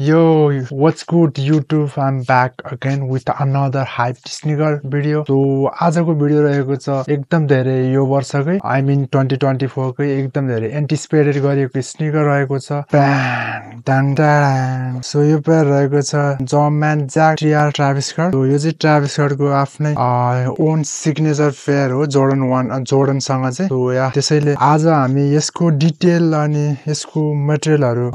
Yo, what's good YouTube? I'm back again with another hype sneaker video. So आजको video रहेको छ एकदम धेरै यो वर्षकै I mean 2024 कै एकदम धेरै एन्टिसिपेटेड गरिएको स्निकर रहेको छ। सो यो पेयर रहेको छ जम्पम्यान ज्याक TR ट्राभिस स्कट। यो चाहिँ ट्राभिस स्कटको आफ्नै ओन सिग्नेचर पेयर हो जोर्डन सँग चाहिँ। सो या त्यसैले आज हामी यसको डिटेल अनि यसको मटेरियलहरु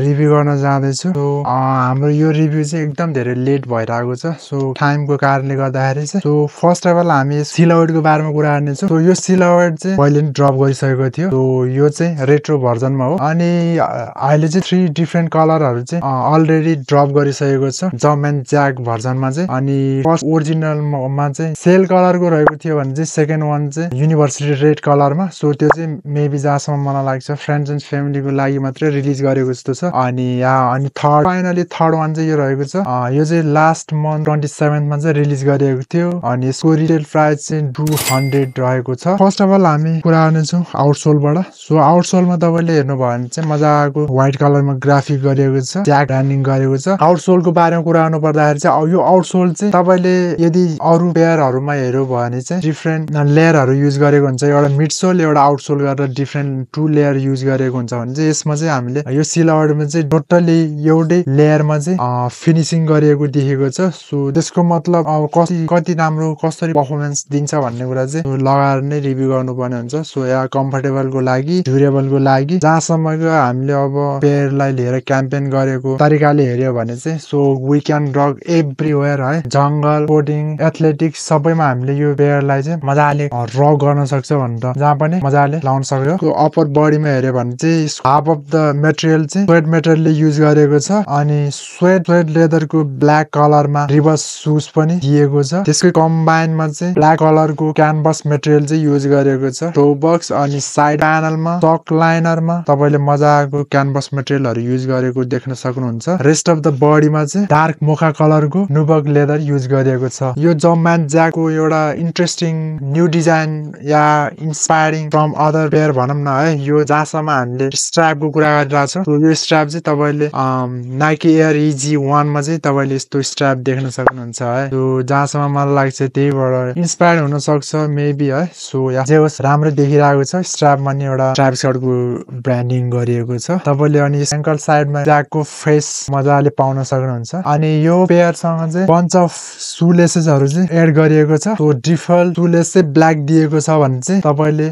रिभ्यू गर्न जाँदैछु। हाम्रो यो रिभ्यू चाहिँ एकदम धेरै लेट भइरहेको छ। सो टाइमको कारणले गर्दाखेरि चाहिँ सो फर्स्ट अफ अल हामी सिलावेटको बारेमा कुरा गर्नेछौँ। सो यो सिलावेट चाहिँ पहिले नै ड्रप गरिसकेको थियो। सो यो चाहिँ रेट्रो भर्जनमा हो अनि अहिले चाहिँ 3 डिफरेन्ट कलरहरु चाहिँ अलरेडी ड्रप गरिसकेको छ जम्पम्यान ज्याक भर्जनमा चाहिँ। अनि फर्स्ट ओरिजिनलमा चाहिँ सेल कलरको रहेको थियो भने चाहिँ सेकेन्ड वान चाहिँ युनिभर्सिटी रेड कलरमा। सो त्यो चाहिँ मेबी जहाँसम्म मलाई लाग्छ फ्रेन्ड्स एन्ड फ्यामिलीको लागि मात्रै रिलिज गरेको जस्तो छ। अनि फाइनली थर्ड वान चाहिँ यो रहेको छ। यो चाहिँ लास्ट मन्थ 27 मा चाहिँ रिलिज गरिएको थियो अनि यसको रिटेल प्राइस चाहिँ 200 रहेको छ। फर्स्ट अफ अल हामी कुरा गर्नेछौँ आउटसोलबाट। सो आउटसोलमा तपाईले हेर्नु भयो भने चाहिँ मजाको व्हाइट कलरमा ग्राफिक गरिएको छ, ज्याक ब्रान्डिङ गरेको छ। आउटसोलको बारेमा कुरा गर्नु पर्दाखेरि चाहिँ यो आउटसोल चाहिँ तपाईले यदि अरु पेयरहरुमा हेर्नु भयो भने चाहिँ डिफरेन्ट लेयरहरु युज गरेको हुन्छ। एउटा मिडसोल एउटा आउटसोल गरेर डिफरेन्ट 2 लेयर युज गरेको हुन्छ भने चाहिँ यसमा चाहिँ हामीले यो सिलावटमा चाहिँ टोटली एउटै लेयरमा चाहिँ फिनिशिङ गरिएको देखेको छ। सो त्यसको मतलब कति राम्रो कसरी परफर्मेन्स दिन्छ भन्ने कुरा चाहिँ लगाएर नै रिभ्यू गर्नुपर्ने हुन्छ। सो या कम्फर्टेबलको लागि ड्युरेबलको लागि जहाँसम्मको हामीले अब पेयरलाई लिएर क्याम्पेन गरेको तरिकाले हेर्यो भने चाहिँ so we can rock everywhere है, जंगल कोडिङ एथलेटिक्स सबैमा हामीले यो पेयरलाई चाहिँ मजाले रक गर्न सक्छ भनेर जहाँ पनि मजाले लाउन सक्यो। सो अप्पर बडीमा हेर्यो भने चाहिँ हाफ अफ द मटेरियल चाहिँ स्वेट मटेरियलले युज गरेको छ अनि स्वेट लेदरको ब्ल्याक कलरमा रिभर्स सुज पनि दिएको छ। त्यसकै कम्बाइनमा चाहिँ ब्ल्याक कलरको क्यानभस मटेरियल चाहिँ युज गरेको छ। टो बक्स अनि साइड प्यानलमा टक लाइनरमा तपाईले मजाको क्यानभस मटेरियलहरु युज गरेको देख्न सक्नुहुन्छ। रेस्ट अफ द बडीमा चाहिँ डार्क मोका कलरको नुबक लेदर युज गरिएको छ। यो जम्पम्यान ज्याकको एउटा इन्ट्रेस्टिङ न्यू डिजाइन या इन्स्पायरिङ फ्रम अदर पेयर भनौं न है। यो जहाँसम्म हामीले स्ट्र्यापको कुरा गरिरहेछौँ यो स्ट्र्याप चाहिँ तपाईले नाइकी एयर इजी 1 मा चाहिँ तपाईले यस्तो स्ट्र्याप देख्न सक्नुहुन्छ है। सो जहाँसम्म मलाई लाग्छ त्यहीबाट इन्स्पायर हुन सक्छ मेबी है। सो या जे होस् राम्रो देखिरहेको छ। स्ट्र्यापमा नि एउटा ट्राभिस स्कटको ब्रान्डिङ गरिएको छ। तपाईले अनि एङ्कल साइडमा ज्याकको फेस मजाले पाउन सक्नुहुन्छ। अनि यो पेयरसँग चाहिँ बन्च अफ सुलेसेसहरु चाहिँ एड गरिएको छ। सो डिफल्ट सुलेस चाहिँ ब्ल्याक दिएको छ भने चाहिँ तपाईले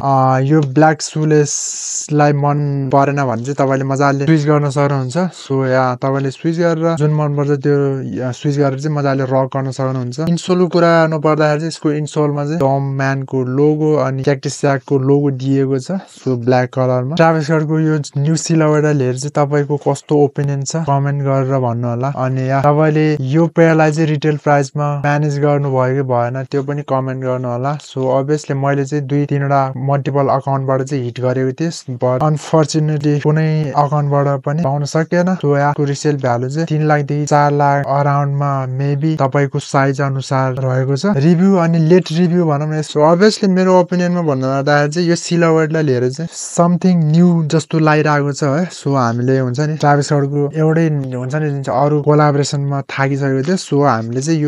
यो ब्ल्याक सुलेसलाई मन परेन भने चाहिँ तपाईले मजाले स्विच गर्न सक्नुहुन्छ। सो या तपाईले स्विच गरेर जुन मन पर्छ त्यो स्विच गरेर चाहिँ मजाले रक गर्न सक्नुहुन्छ। इन्सोलको कुरा गर्नु पर्दाखेरि चाहिँ यसको इन्सोलमा चाहिँ जम्पम्यानको लोगो अनि क्याक्टस ज्याकको लोगो दिएको छ। सो ब्ल्याक कलरमा ट्राभिस स्कटको यो न्यू सिलावेटलाई लिएर चाहिँ तपाईको कस्तो ओपिनियन छ कमेन्ट गरेर भन्नु होला। अनि या तपाईले यो पेयरलाई चाहिँ रिटेल प्राइसमा म्यानेज गर्नु भयो कि भएन त्यो पनि कमेन्ट गर्नु होला। सो अभियसली मैले चाहिँ 2-3 वटा मल्टिपल अकाउन्टबाट चाहिँ हिट गरेको थिएँ बट अनफर्चुनेटली कुनै अकाउन्टबाट पनि पाउन सकेन। सो याको रिसेल भ्यालु चाहिँ 3 लाख देखि 4 लाख अराउन्डमा मेबी तपाईको साइज अनुसार रहेको छ। रिभ्यू अनि लेट रिभ्यू भनौं न। सो अभियसली मेरो ओपिनियनमा भन्नु पर्दाखेरि चाहिँ यो सिलावेटलाई लिएर चाहिँ समथिङ न्यू जस्तो लागिरहेको छ है। सो हामीले हुन्छ नि ट्राभिस स्कटको एउटै हुन्छ नि जुन चाहिँ अरु कोलाबोरेसनमा थाकिसकेको थियो। सो हामीले चाहिँ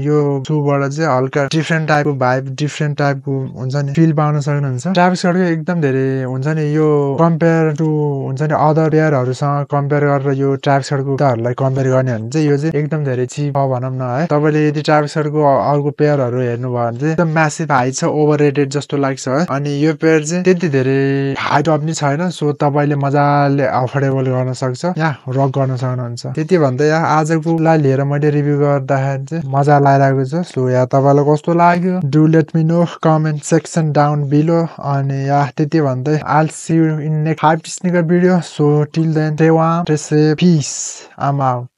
यो सुबाट चाहिँ हल्का डिफरेन्ट टाइपको भाइब डिफरेन्ट टाइपको हुन्छ नि फिल पाउन सक्नुहुन्छ। ट्राभिस स्कटको एकदम धेरै हुन्छ नि यो कम्पेयर टु हुन्छ नि अदर पेयरहरुसँग कम्पेयर गरेर यो ट्राभिस स्कटको कुराहरुलाई कम्पेयर गर्ने भने चाहिँ यो चाहिँ एकदम धेरै चिप हो भनौं न है। तपाईले यदि ट्राभिस स्कटको अर्को पेयरहरु हेर्नु भयो भने चाहिँ एकदम म्यासिभ हाई छ, ओभररेटेड जस्तो लाग्छ है। अनि यो पेयर चाहिँ त्यति धेरै हाइट अप नि छैन। सो तपाईले मजाले अफोर्डेबल गर्न सक्छ या रक गर्न सक्नुहुन्छ। त्यति भन्दै या आजको लाई लिएर मैले रिभ्यू गर्दाखेरि चाहिँ मजा लागिरहेको छ। सो या तपाईलाई कस्तो लाग्यो do let me know comment section down below. अनि या त्यति भन्दै I'll see you in next hype sneaker video. So till then, stay warm, stay safe, peace. I'm out.